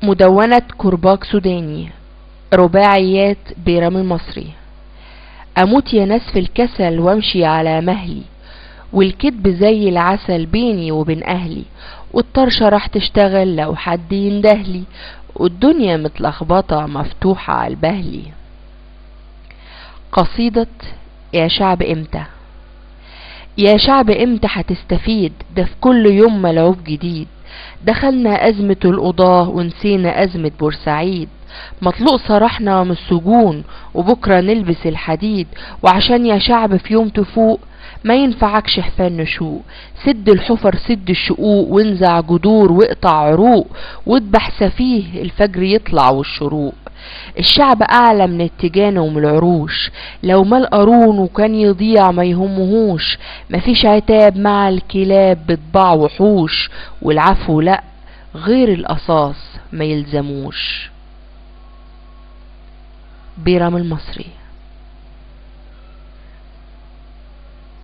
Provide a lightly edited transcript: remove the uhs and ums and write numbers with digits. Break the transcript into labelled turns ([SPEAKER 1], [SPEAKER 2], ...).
[SPEAKER 1] مدونة كرباج سوداني، رباعيات بيرام المصري. أموت يا ناس في الكسل وامشي على مهلي، والكدب زي العسل بيني وبين أهلي، والطرشة راح تشتغل لو حد يندهلي، والدنيا متلخبطة مفتوحة على البهلي. قصيدة يا شعب امتى، يا شعب امتى هتستفيد؟ ده في كل يوم ملعوب جديد. دخلنا أزمة القضاة ونسينا أزمة بورسعيد، مطلوق سراحنا من السجون وبكرة نلبس الحديد. وعشان يا شعب في يوم تفوق ما ينفعكش حفان نشوق، سد الحفر سد الشقوق، وانزع جذور واقطع عروق، واذبح سفيه الفجر يطلع والشروق. الشعب أعلى من التجانة ومن العروش، لو مال قارون وكان يضيع ما يهمهوش، مفيش عتاب مع الكلاب بطباع وحوش، والعفو لأ غير القصاص ما يلزموش. بيرام المصري.